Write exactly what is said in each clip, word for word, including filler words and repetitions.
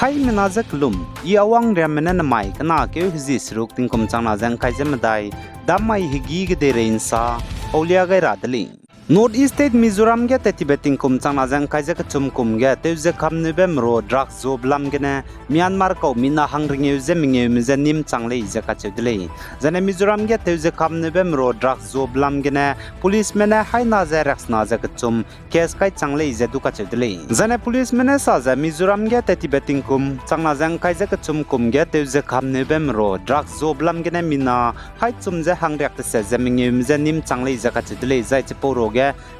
Haimena ze kelum, I Awang Riamme ne namai kena keu hezi seruk tingkum changna ze ngkai ze medai, dam mai hegî kedeirei nsa paulia gai ra de lei. North East State Mizoram ge tat tibe tingkum changna ze ngkai ze kechum kum ge tew ze kamneube merua drugs zuabe lam gene Myanmar kau mina hang rengeu ze mengeume je nîm chang lei ze kacheu de lei. Zaine Mizoram ge tew ze kamneube merua drugs zuabe lam gene policeme ne haina ze riaksena ze kechum case kai chang lei ze du kacheu de lei. Zaine policeme ne sa ze Mizoram ge tat tibe tingkum changna ze ngkai ze kechum kum ge tew ze kamneube merua drugs zuabe lam gene mina haichum ze hangriak teset ze mengeume je nîm chang lei ze kacheu de lei, zai chipau ruage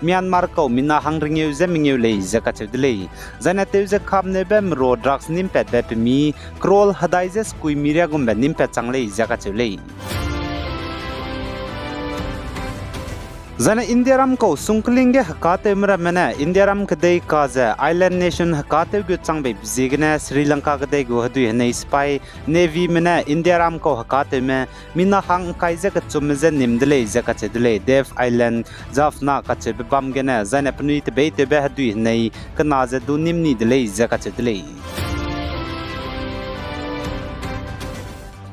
Myanmar kau mina hang rengeu ze mengeu lei ze kacheu de lei. Zaine tew ze kamneube merua drugs nîmpatbe pemi crore hedai ze sekuimi riagumbe nîmpat chang lei ze kacheu lei. Zaine Indiaram kau sungkling ge hekatewme ramme ne Indiaram kedei ka ze island nation hekatew gu chang beibe ziegene Sri Lanka kedei gu hedui henei sipai Navyme ne Indiaram kau hekatewme mina hang ngkai ze kechumme je nîm de lei ze kacheu de lei. Dev Island, Jaffna kacheube bam gene zaine penui tebeitewbe hedui henei kena ze du nîm ni de lei ze kacheu de lei.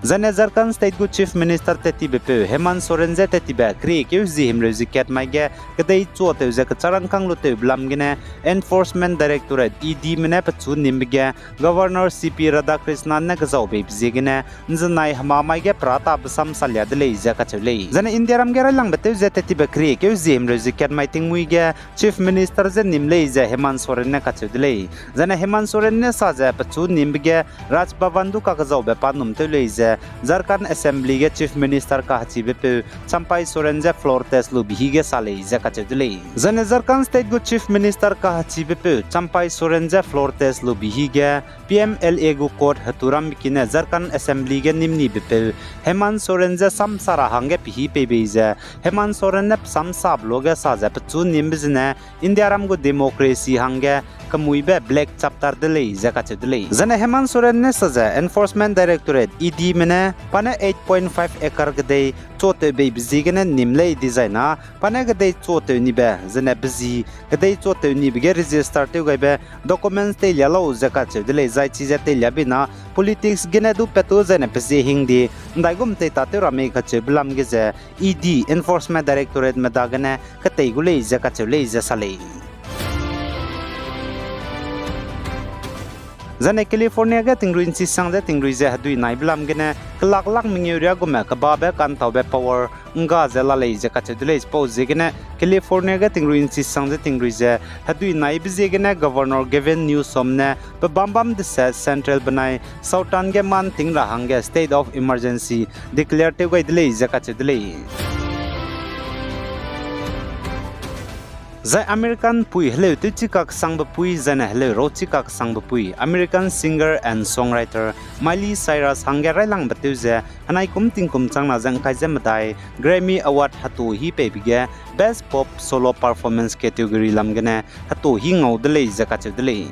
Zaine Jharkhand State gu Chief Minister tat tibepeu Hemant Soren je tat tibe keriekeu zi himreu zi kat mai ge kedei chuatew ze kecharangkang lutewbe lam gene Enforcement Directorate, E Dme ne pechu nîmbe ge Governor C P Radhakrishnan ne kezau beibe ziegene nzenai hema mai ge perata besam salia de lei ze kacheu lei. Zaine Indiaram ge railangbe tew ze tat tibe keriekeu zi himreu zi kat mai tingmui ge Chief Minister je nîm lei ze Hemant Soren ne kacheu de lei. Zaine Hemant Soren ne sa ze pechu nîmbe ge Raj Bhavan du kakezaube pa num tew lei ze Jharkhand Assembly ge Chief Minister kahechibepeu Champai Soren je floor test lube hi ge sa lei ze kacheu de lei. Zaine Jharkhand State gu Chief Minister kahechibepeu Champai Soren je floor test lube hi ge P M L A gu court heturambe kine Jharkhand Assembly ge nîm nibepeu Hemant Soren je sam sa ra hangge pehi pei bei ze Hemant Soren ne pesam sabe luage sa ze pechu nîmbe zene Indiaram gu democracy hangge kemuibe black chapter de lei ze kacheu de lei. Zaine Hemant Soren ne sa ze Enforcement Directorate, E Dme ne pa ne eight point five acre kedei chuatew beibe ziegene nîm lei dizai na pa ne kedei chuatew nibe zene bezi kedei chuatew nibe ge register tew gaibe documents teilia lau ze kacheu de lei, zai chize teilia bei na politics gene du pat tu zaine pezie hingdi ndaigum teitatew ra mei kacheube lam ge ze E D, Enforcement Directorateme dagene ketei gu lei ze kacheu lei ze sa lei. Zaine California ge tingrui nchisang ze tingrui ze hedui naibe lam gene kelak lak mengeu riagume kebabe kantaube power ngga ze la lei ze kacheu de lei. Chipau ziegene California ge tingrui nchisang ze tingrui ze hedui naibe ziegene Governor Gavin Newsom ne pebam bam dese central benai southern ge man ting ra hangge state of emergency declare tew gai de lei ze kacheu de lei. Zai American pui heleu tewchi kaksangbe pui, zaine heleu rauchi kaksangbe pui, American singer and songwriter Miley Cyrus hangge railangbe tew ze henai kum tingkum changna ze ngkai ze medai Grammy Award hetu hi peibe ge Best Pop Solo Performance category lam gene hetu hi ngau de lei ze kacheu de lei.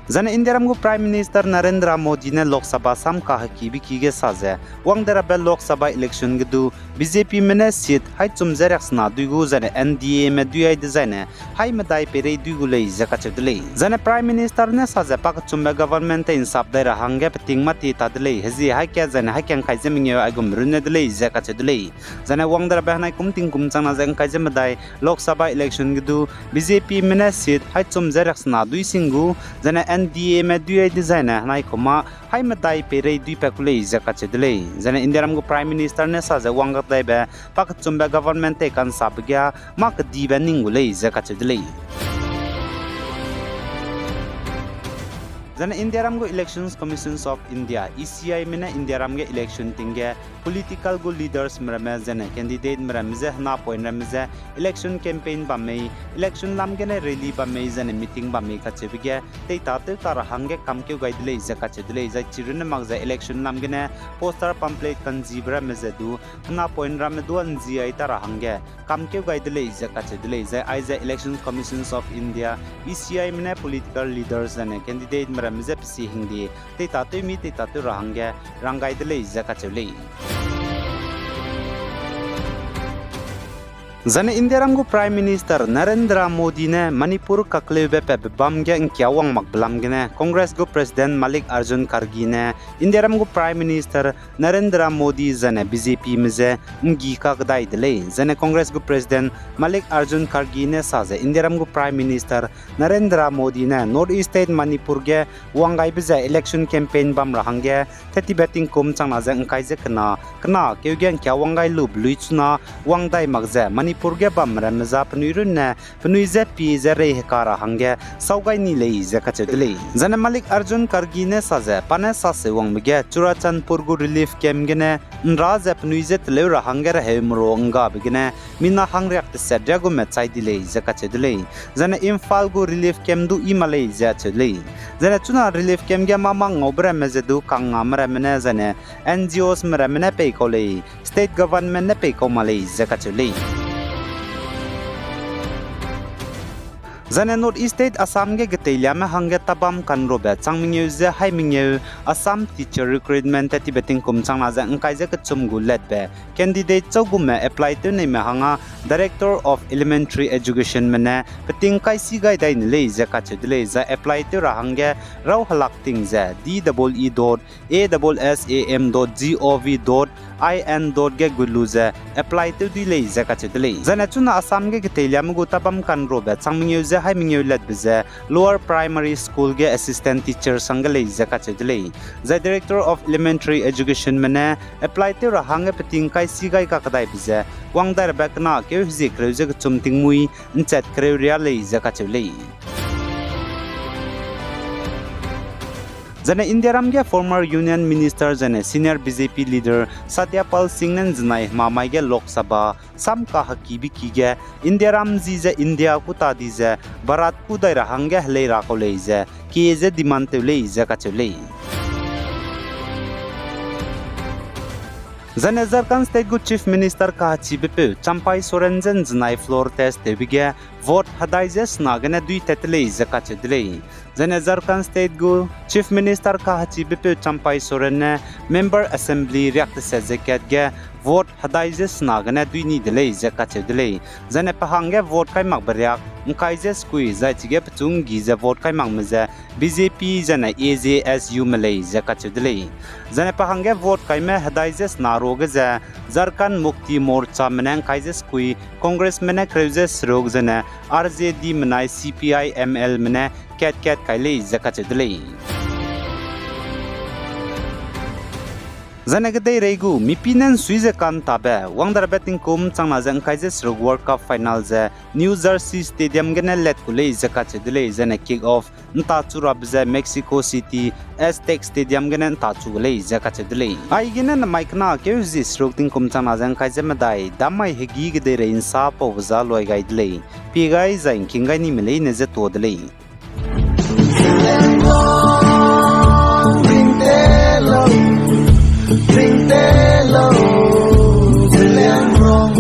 Zaine Indiaram gu Prime Minister Narendra Modi ne Lok Sabha sam kahekibe ki ge sa ze, wang de rabe Lok Sabha election ge du B J Pme ne seat haichum ze riaksena dui gu zaine N D Ame dui ai dezaine hai medai peirei dui gu lei ze kacheu de lei. Zaine Prime Minister ne sa ze pakechumbe government tei nsap dai ra hangge peting mâ tie ta de lei, hezie haika zaine haika ngkai ze mengeu aigum runne de lei ze kacheu de lei. Zaine wang de rabe henai kum tingkum changna ze ngkai ze medai Lok Sabha election ge du B J Pme ne seat haichum ze riaksena dui sing gu, zaine N D Ame dui ai dezaine henai kum mâ hai medai peirei dui pat ku lei ze kacheu de lei. Zaine Indiaram gu Prime Minister ne sa ze wang gat daibe pakechumbe government tei kansabe ge mâ kedibe ning gu lei ze kacheu de lei. Zaine Indiaram gu Elections Commissions of India, E C Ime ne Indiaram ge election ting ge political gu leadersme ramme zaine candidateme ramme je hena point ramme je election campaign bam mei, election lam gene rally bam mei zaine meeting bam mei kacheube ge teitatew ta ra hangge kamkeu gai de lei ze kacheu de lei. Zai chirunne mak ze election lam gene poster pamphlet kanzibe ramme ze du hena point ramme du nzi ai ta ra hangge kamkeu gai de lei ze kacheu de lei. Zai aize Elections Commissions of India, E C Ime ne political leaders zaine candidateme ramme je pesi hingde teitatew mi teitatew ra hangge rang gai de lei ze kacheu lei. Zane Indiaram gu Prime Minister Narendra Modi ne Manipur kakleube patbe bam ge ’ngkia wang makbe lam gene Congress gu President Mallikarjun Kharge ne Indiaram gu Prime Minister Narendra Modi zane B J P me je ’nggi kakdai de lei. Zane Congress gu President Mallikarjun Kharge ne sa ze Indiaram gu Prime Minister Narendra Modi ne North East State Manipur ge wanggaibe ze election campaign bam ra hangge tettibe tingkum changna ze ’ngkai ze kena, kena keu ge ’ngkia wang gai lube lui chuna wang dai mak ze Manipur ge bamme ramme za penui runne penui je pie ze rei heka ra hangge sau gai ni lei ze kacheu de lei. Zane Mallikarjun Kharge ne sa ze pa ne saseu wangbe ge Churachandpur gu relief camp gene ’nra ze penui je teleu ra hangge reheu merua ’nggabe gene mina hangriak teset riagume chai di lei ze kacheu de lei. Zane Imphal gu relief camp du i ma lei ze acheu de lei. Zane chuna relief camp ge mâ-mâ ngaube ramme ze du kangngame ramme ne zane N G Os me ramme ne peikau lei, state government ne peikau ma lei ze kacheu lei. Zane North East State Assam ge geteiliame hangge tabam kanrobe chang mengeu ze hai mengeu Assam teacher recruitment tettibe tingkum changna ze ’ngkai ze kechum gu letbe candidate chau gume apply tew neime hangge Director of Elementary Education me ne peting kaisi gai dai ne lei ze kacheu de lei. Zai apply tew ra hangge raw helak ting ze D E E dot A S S A M dot gov dot in dot ge gut lu ze apply tew dui lei ze kacheu de lei. Zane chuna Assam ge geteiliame gu tabam kanrobe chang mengeu ze hai mengeu letbe ze Lower Primary School ge assistant teacher sangge lei ze kacheu de lei. Zai Director of Elementary Education me ne apply tew ra hangge peting kaisi gai kakdaibe ze wang dai rabe kena keu hezie kereu ze kechum tingmui ’nchat kereu riâ lei ze kacheu lei. Zane Indiaram ge former Union Minister zane senior B J P leader Satya Pal Singh ne ’nzenai hemamai ge Lok Sabha sam kahekibe ki ge Indiaram ji ze India kû ta di ze Bharat kû dai ra hangge helei ra kau lei ze kie ze demand tew lei ze kacheu lei. Zane Jharkhand State gu Chief Minister kahechibepeu Champai Soren je ’nzenai floor test tewbe ge vote hedai ze sena gene dui tat te lei ze kacheu de lei. Zane Jharkhand State gu Chief Minister kahechibepeu Champai Soren ne member assembly riak teset ze kat ge vote hedai ze sena gene dui ni de lei ze kacheu de lei. Zane pe hangge vote kai makbe riak ’ngkai ze sekui zai chige pechu ’nggi ze vote kai makme ze B J P zane A J S U me lei ze kacheu de lei. Zane pe hangge vote kaime hedai ze sena ruage ze Jharkhand Mukti Morcha me ne ’ngkai ze sekui, Congress me ne kereu ze seruk zane R J D menai C P I M L me ne kat kat kai lei ze kacheu de lei. Zane kedeirei gu mipî ne ’nsui ze ka'ntabe wang darabe tingkum changna ze ’ngkai ze seruk World Cup final ze New Jersey Stadium gene let gu lei ze kacheu de lei. Zane kick off ’ntachu rabe ze Mexico City Aztec Stadium gene ’ntachu gu lei ze kacheu de lei. Aigene namai kena keu zi seruk tingkum changna ze ’ngkai ze medai, damai hegî kedeirei ’nsa paube za luai gai de lei. Pie gai zai ’ngking gai nime leine je tuâ de lei. Ringte lau, ringte lau, Zeliangrong.